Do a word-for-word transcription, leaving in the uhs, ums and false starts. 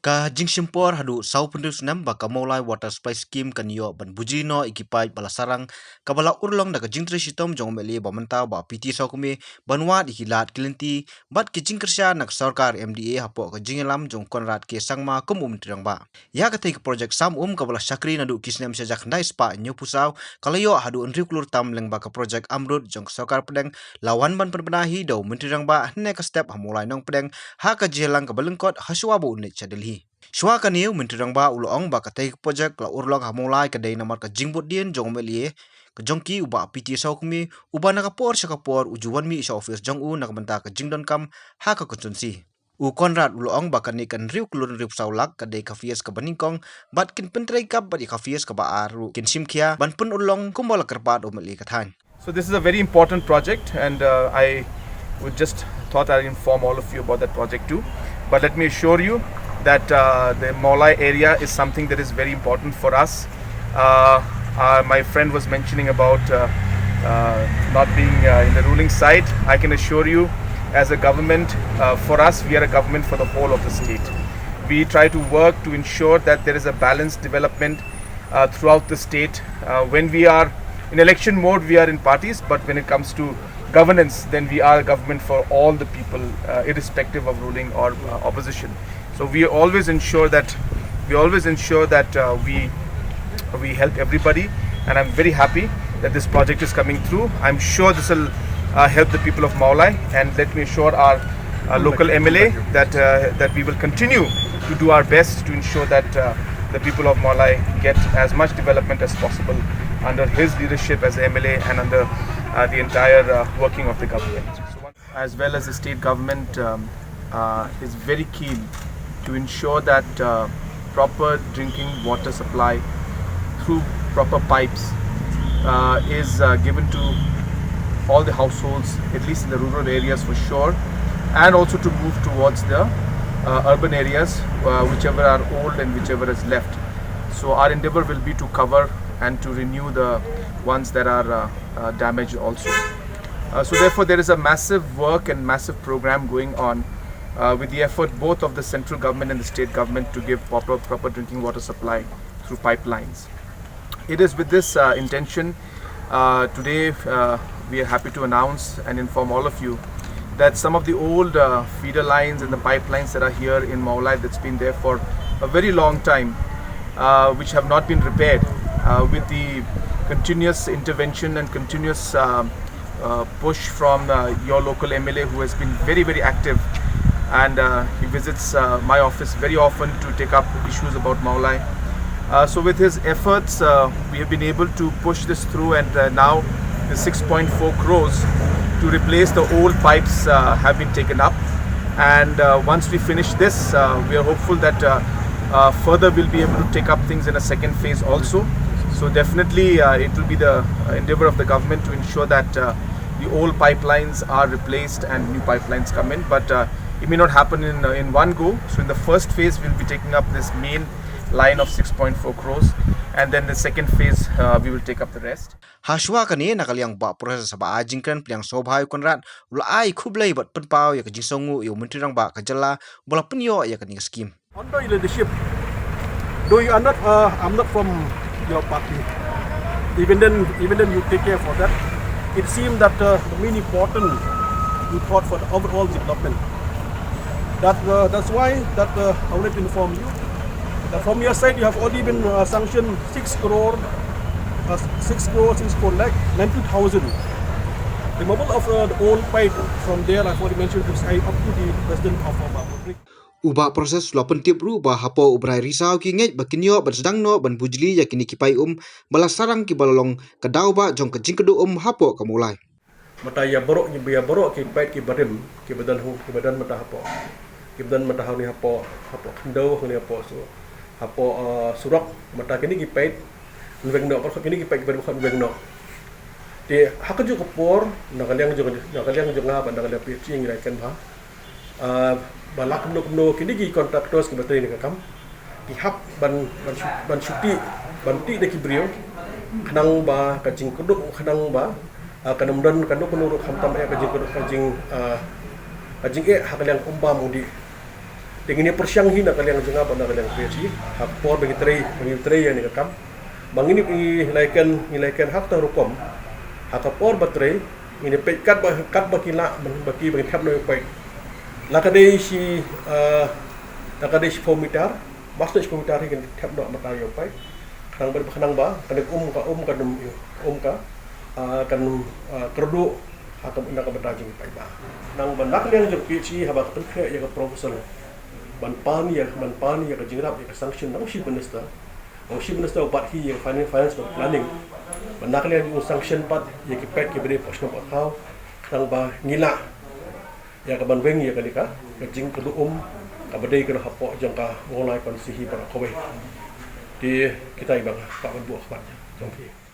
Ka jingshim por haduh saw phew snem ba ka Mawlai Water Supply Scheme kan ïoh ban buji noh ïa ki paip ba la sarang, kaba la urlong da ka jingtrei shitom jong u M L A ba mynta, Bah P T Sawkmie, ban wad ïa ki lad ki lynti bad ki jingkyrshan na ka sorkar M D A hapoh ka jingïalam jong u Conrad K Sangma kum u Myntri Rangbah. Ïa katei ka projek sam um kaba la shakri naduh ki snem shihajar khyndai spah hynñiew phew saw ka la ïoh haduh hynriew klur tam lyngba ka projek AMRUT jong ka sorkar pdeng, la wan ban pynbna hi da u Myntri Rangbah hynne ka step ha Mawlai Nongpdeng, ha ka jingïalang kaba lyngkot hashwa ba un leit sha Delhi. Shwa kane u Myntri Rangbah u la ong ba katei ka projek la urlong ha Mawlai ka dei namar ka jingbud dien jong u M L A ka jong ki u Bah P T Sawkmie, uba na ka por sha ka por u ju wan mih sha office jong u na ka bynta ka jingdonkam ha ka constituency. U Conrad u la ong ba kane ka hynriew klur hynriew phew saw lak ka dei ka phase kaba nyngkong, bad kin pyntrei kap bad ïa ka phase kaba ar ruh kin shim khia ban pynurlong kumba la kyrpad u M L A ka thaiñ. So this is a very important project, and uh, I would just thought I'd inform all of you about that project too. But let me assure you that uh, the Mawlai area is something that is very important for us. Uh, uh, my friend was mentioning about uh, uh, not being uh, in the ruling side. I can assure you, as a government, uh, for us, we are a government for the whole of the state. We try to work to ensure that there is a balanced development uh, throughout the state. Uh, when we are in election mode, we are in parties, but when it comes to governance, then we are a government for all the people, uh, irrespective of ruling or uh, opposition. So we always ensure that we always ensure that uh, we we help everybody, and I'm very happy that this project is coming through. I'm sure this will uh, help the people of Mawlai, and let me assure our uh, local M L A that uh, that we will continue to do our best to ensure that uh, the people of Mawlai get as much development as possible under his leadership as M L A and under uh, the entire uh, working of the government. So one as well as the state government um, uh, is very keen to ensure that uh, proper drinking water supply through proper pipes uh, is uh, given to all the households, at least in the rural areas for sure, and also to move towards the uh, urban areas, uh, whichever are old and whichever is left. So our endeavor will be to cover and to renew the ones that are uh, uh, damaged also. Uh, so therefore, there is a massive work and massive program going on uh, with the effort both of the central government and the state government to give proper, proper drinking water supply through pipelines. It is with this uh, intention uh, today uh, we are happy to announce and inform all of you that some of the old uh, feeder lines and the pipelines that are here in Mawlai that's been there for a very long time, uh, which have not been repaired, uh, with the continuous intervention and continuous uh, uh, push from uh, your local M L A, who has been very, very active, and uh, he visits uh, my office very often to take up issues about Mawlai. Uh, so with his efforts, uh, we have been able to push this through, and uh, now the six point four crores to replace the old pipes uh, have been taken up. And uh, once we finish this, uh, we are hopeful that uh, uh, further we'll be able to take up things in a second phase also. So definitely, uh, it will be the endeavor of the government to ensure that uh, the old pipelines are replaced and new pipelines come in. But uh, it may not happen in uh, in one go. So in the first phase, we'll be taking up this main line of six point four crores, and then the second phase, uh, we will take up the rest. Hashwa kane, na ka liang Bah Proses, ba ai jingkren pliang sngewbha ïa u Conrad, u la ai khublei bad pynpaw ïa ka jingsngewnguh ïa u Myntri Rangbah ka jylla ba la pynïoh ïa kane ka skim. Under your leadership, though you are not, uh, I'm not from your party, even then, even then you take care for that. It seemed that uh, the main important you thought for the overall development. That uh, that's why that uh, I wanted to inform you that from your side you have already been uh, sanctioned six crore, uh, six crore six four lakh ninety thousand. Removal of uh, the old pipe from there, I've already mentioned this, I up to the president of uh, Public. U Bah Proses u la pyntip ruh ba hapoh u bnai Risaw ki ngeit ba kin ïoh ban sdang noh ban bujli ïa kine ki paip um ba la sarang kiba la long ka daw ba jong ka jingkdup um hapoh ka Mawlai. Mynta ïa baroh, ïa baroh ki paip kiba rim, kiba don hang, kiba don mynta hapoh, kiba don mynta hangne hapoh, hapoh khyndew, hangne hapoh su, hapoh uh, surok, mynta kine ki paip yn weng noh, baroh kine ki paip kiba rim yn weng noh. Te ha kajuh ka por, na ka liang jong, na ka liang jong nga bad na ka liang P H E ngi la ïa kren bha. Ah, ba la kumno kumno kine ki contractors kiba trei ïa ka kam ki hap ban, ban shu-, ban shu tih, ban tih da ki briew khnang ba ka jingkdup, khnang ba ah, kan ym don kano kano ruh khamtam eh ka jingkdup, ka jing, ah, ka jingeh ha ka liang um bam u dih. Te ngin ïa pyrshang hi na ka liang jong nga bad na ka liang P H E ha ka por ba ngi trei, ba ngi trei ïa kane ka kam. Ba ngin ïa, ngi la ïa kren, ngi la ïa kren ha kata ka rukom. Ha ka por ba trei ngin ïa peit katba, katba ki lah ba ki, ba ngin thep noh ïa u paip. La ka dei shi, eh, la ka dei shiphew mitar, mas noh shiphew mitar hi ngin thep noh mynta ïa u paip. Khnang ba, khnang ba kane ka um ka, um ka nym, um ka, ah, kan, ah, kyrduh ha ka, na ka bynta jong ki paidbah. Khnang ba na ka liang jong P H E haba ka pynkhreh ïa ka proposal ban pan ïa, ban pan ïa ka jingïarap, ïa ka sanction na u Chief Minister, u Chief Minister u bat hi ïa ka finance, finance bad planning, ba na ka liang jong u sanction pat ïa ki paip kiba dei hapoh shnong Pathaw, khnang ba ngi lah ïa ka ban weng ïa kane ka, ka jingkyrduh um kaba dei ka hapoh jong ka Mawlai constituency hi baroh kawei. Te kita hi ba nga kwah ban buh khmat jong phi.